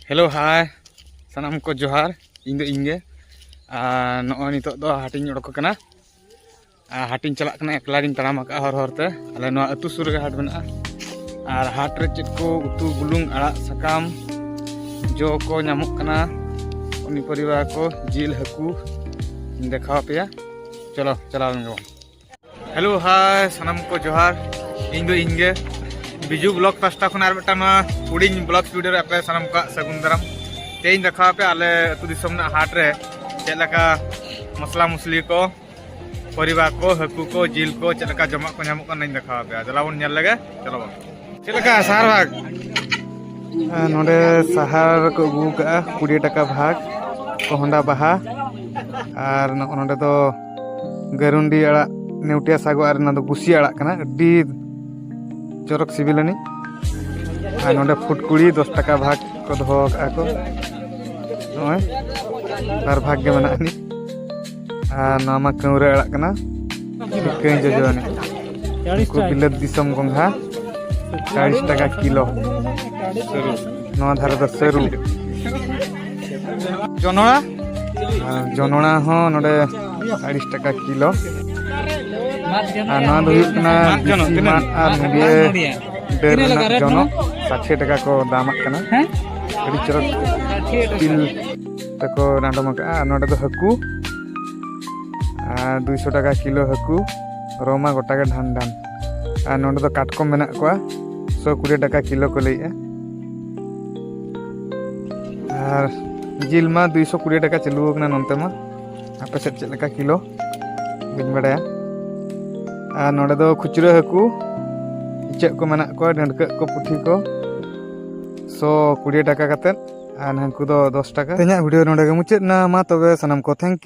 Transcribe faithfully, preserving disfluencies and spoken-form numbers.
Hello, ᱦᱟᱭ, ᱥᱟᱱᱟᱢ ᱠᱚ ᱡᱚᱦᱟᱨ᱾ ᱤᱧ ᱫᱚ ᱤᱧ ᱜᱮ᱾ ᱟᱨ ᱱᱚᱜᱼᱚᱭ ᱱᱤᱛᱚᱜ ᱫᱚ ᱦᱟᱴᱤᱧ ᱚᱰᱚᱠ ᱟᱠᱟᱱᱟ᱾ ᱟᱨ ᱦᱟᱴᱤᱧ ᱪᱟᱞᱟᱜ ᱠᱟᱱᱟ, ᱮᱠᱞᱟ ᱜᱤᱧ ᱛᱟᱲᱟᱢ ᱟᱠᱟᱫᱼᱟ ᱦᱚᱨ ᱦᱚᱨ ᱛᱮ᱾ ᱟᱞᱮ ᱱᱚᱣᱟ ᱟᱹᱛᱩ ᱥᱩᱨ ᱨᱮᱜᱮ ᱦᱟᱴ ᱢᱮᱱᱟᱜᱼᱟ᱾ ᱟᱨ ᱦᱟᱴ ᱨᱮ ᱪᱮᱫ ᱠᱚ ᱩᱛᱩ ᱵᱩᱞᱩᱝ, ᱟᱲᱟᱜ ᱥᱟᱠᱟᱢ, ᱡᱚ ᱠᱚ ᱧᱟᱢᱚᱜ ᱠᱟᱱᱟ, ᱩᱱᱤ ᱯᱚᱨᱤᱵᱟᱨ ᱠᱚ, ᱡᱤᱞ, ᱦᱟᱹᱠᱩ ᱤᱧ ᱫᱮᱠᱷᱟᱣ ᱟᱯᱮᱭᱟ᱾ ᱪᱚᱞᱚ, ᱪᱟᱞᱟᱣ ᱞᱮᱱ ᱜᱮᱵᱚᱱ᱾ ᱦᱮᱞᱳ, ᱦᱟᱭ, ᱥᱟᱱᱟᱢ ᱠᱚ ᱡᱚᱦᱟᱨ᱾ ᱤᱧ ᱫᱚ ᱤᱧ ᱜᱮ᱾ ᱵᱤᱡᱩ ᱵᱞᱚᱜ ᱯᱟᱥᱴᱟ ᱠᱷᱚᱱ ᱟᱨ ᱢᱤᱫᱴᱟᱝ ᱱᱚᱣᱟ ᱦᱩᱰᱤᱧ ᱵᱞᱚᱜ ᱥᱴᱩᱰᱤᱭᱳ ᱨᱮ ᱟᱯᱮ ᱥᱟᱱᱟᱢ ᱠᱚᱣᱟᱜ ᱥᱟᱹᱜᱩᱱ ᱫᱟᱨᱟᱢ᱾ ᱛᱮᱦᱮᱧ ᱫᱮᱠᱷᱟᱣ ᱟᱯᱮ ᱟᱞᱮ ᱟᱹᱛᱩ ᱫᱤᱥᱚᱢ ᱨᱮᱱᱟᱜ ᱦᱟᱴ ᱨᱮ ᱪᱮᱫ ᱞᱮᱠᱟ ᱢᱚᱥᱞᱟ ᱢᱩᱥᱞᱤ ᱠᱚ, ᱯᱚᱨᱤᱵᱟ ᱠᱚ, ᱦᱟᱹᱠᱩ ᱠᱚ, ᱡᱤᱞ ᱠᱚ, ᱪᱮᱫ ᱞᱮᱠᱟ ᱡᱚᱢᱟᱜ ᱠᱚ ᱧᱟᱢᱚᱜ ᱠᱟᱱᱟ, ᱤᱧ ᱫᱮᱠᱷᱟᱣ ᱟᱯᱮᱭᱟ᱾ ᱪᱟᱞᱟᱣ ᱵᱚᱱ ᱧᱮᱞ ᱞᱮᱜᱮ, ᱪᱚᱞᱚ ᱵᱚᱱ᱾ ᱪᱮᱫ ᱞᱮᱠᱟ ᱥᱟᱦᱟᱨ ᱵᱷᱟᱜᱽ? ᱟᱨ ᱱᱚᱰᱮ ᱥᱟᱦᱟᱨ ᱠᱚ ᱟᱹᱜᱩ ᱠᱟᱜᱼᱟ, ᱠᱩᱲᱤ ᱴᱟᱠᱟ ᱵᱷᱟᱜᱽ, ᱠᱚᱦᱚᱸᱰᱟ ᱵᱟᱦᱟ, ᱟᱨ ᱱᱚᱜᱼᱚ ᱱᱚᱰᱮ ᱫᱚ ᱜᱟᱹᱨᱩᱱᱰᱤ ᱟᱲᱟᱜ, ᱱᱮᱣᱴᱤᱭᱟ ᱥᱟᱜᱚ, ᱟᱨ ᱚᱱᱟ ᱫᱚ ᱵᱩᱥᱤ ᱟᱲᱟᱜ ᱠᱟᱱᱟ, ᱟᱹᱰᱤ ᱪᱚᱨᱚᱠ ᱥᱤᱵᱤᱞ ᱟᱹᱱᱤᱡ᱾ ᱟᱨ ᱱᱚᱰᱮ ᱯᱷᱩᱴᱠᱩᱲᱤ ᱫᱚᱥ ᱴᱟᱠᱟ ᱵᱷᱟᱜᱽ ᱠᱚ ᱫᱚᱦᱚ ᱟᱠᱟᱫᱼᱟ ᱠᱚ, ᱱᱚᱜᱼᱚᱭ ᱵᱟᱨ ᱵᱷᱟᱜᱽ ᱜᱮ ᱢᱮᱱᱟᱜ ᱟᱹᱱᱤᱡ᱾ ᱟᱨ ᱱᱚᱣᱟ ᱢᱟ ᱠᱟᱹᱣᱨᱟᱹ ᱟᱲᱟᱜ ᱠᱟᱱᱟ, ᱴᱷᱤᱠᱟᱹᱧ ᱡᱚᱡᱚ ᱟᱹᱱᱤᱡ᱾ ᱩᱱᱠᱩ ᱵᱤᱞᱟᱹᱛ ᱫᱤᱥᱚᱢ ᱜᱚᱝᱜᱷᱟ, ᱪᱟᱲᱤᱥ ᱴᱟᱠᱟ ᱠᱤᱞᱳ᱾ ᱱᱚᱣᱟ ᱫᱷᱟᱨᱮ ᱫᱚ ᱥᱟᱹᱨᱩ᱾ ᱡᱚᱱᱚᱲᱟ? ᱟᱨ ᱡᱚᱱᱚᱲᱟ ᱦᱚᱸ ᱱᱚᱰᱮ ᱪᱟᱲᱤᱥ ᱴᱟᱠᱟ ᱠᱤᱞᱳ᱾ ᱟᱨ ᱱᱚᱣᱟ ᱫᱚ ᱦᱩᱭᱩᱜ ᱠᱟᱱᱟ ᱢᱟᱫ ᱡᱚᱱᱚᱜ, ᱵᱤᱥᱤ ᱛᱤᱱᱟᱹᱜ? ᱢᱟᱫ ᱟᱨ ᱱᱚᱰᱮ ᱰᱟᱹᱨ ᱨᱮᱱᱟᱜ ᱡᱚᱱᱚᱜ, ᱥᱟᱴᱷᱮ ᱴᱟᱠᱟ ᱠᱚ ᱫᱟᱢᱟᱜ ᱠᱟᱱᱟ᱾ ᱦᱮᱸ? ᱟᱹᱰᱤ ᱪᱚᱨᱚᱠ ᱥᱴᱤᱞ ᱛᱮᱠᱚ ᱰᱟᱸᱰᱚᱢ ᱟᱠᱟᱫᱼᱟ᱾ ᱟᱨ ᱱᱚᱰᱮ ᱫᱚ ᱦᱟᱹᱠᱩ, ᱟᱨ ᱫᱩᱭᱥᱚ ᱴᱟᱠᱟ ᱠᱤᱞᱳ ᱦᱟᱹᱠᱩ, ᱨᱚ ᱢᱟ ᱜᱚᱴᱟ ᱜᱮ ᱰᱷᱟᱱ ᱰᱷᱟᱱ᱾ ᱟᱨ ᱱᱚᱰᱮ ᱫᱚ ᱠᱟᱴᱠᱚᱢ ᱢᱮᱱᱟᱜ ᱠᱚᱣᱟ, ᱥᱚ ᱠᱩᱲᱤ ᱴᱟᱠᱟ ᱠᱤᱞᱳ ᱠᱚ ᱞᱟᱹᱭᱮᱜᱼᱟ᱾ ᱟᱨ ᱡᱤᱞ ᱢᱟ ᱫᱩᱭᱥᱚ ᱠᱩᱲᱤ ᱴᱟᱠᱟ ᱪᱟᱹᱞᱩ ᱟᱠᱟᱱᱟ ᱱᱚᱱᱛᱮ ᱢᱟ᱾ ᱟᱯᱮ ᱥᱮᱫ ᱪᱮᱫ ᱞᱮᱠᱟ ᱠᱤᱞᱳ, ᱵᱟᱹᱧ ᱵᱟᱲᱟᱭᱟ᱾ ᱟᱨ ᱱᱚᱰᱮ ᱫᱚ ᱠᱷᱩᱪᱨᱟᱹ ᱦᱟᱹᱠᱩ, ᱤᱪᱟᱹᱜ ᱠᱚ ᱢᱮᱱᱟᱜ ᱠᱚᱣᱟ, ᱰᱟᱹᱲᱠᱟᱹᱜ ᱠᱚ, ᱯᱩᱴᱷᱤ ᱠᱚ, ᱥᱚ ᱠᱩᱲᱤ ᱴᱟᱠᱟ ᱠᱟᱛᱮᱫ᱾ ᱟᱨ ᱦᱟᱹᱱᱠᱩ ᱫᱚ ᱫᱚᱥ ᱴᱟᱠᱟ᱾ ᱛᱮᱦᱮᱧᱟᱜ ᱵᱷᱤᱰᱤᱭᱳ ᱱᱚᱰᱮ ᱜᱮ ᱢᱩᱪᱟᱹᱫ ᱮᱱᱟ᱾ ᱢᱟ ᱛᱚᱵᱮ ᱥᱟᱱᱟᱢ ᱠᱚ, thank you᱾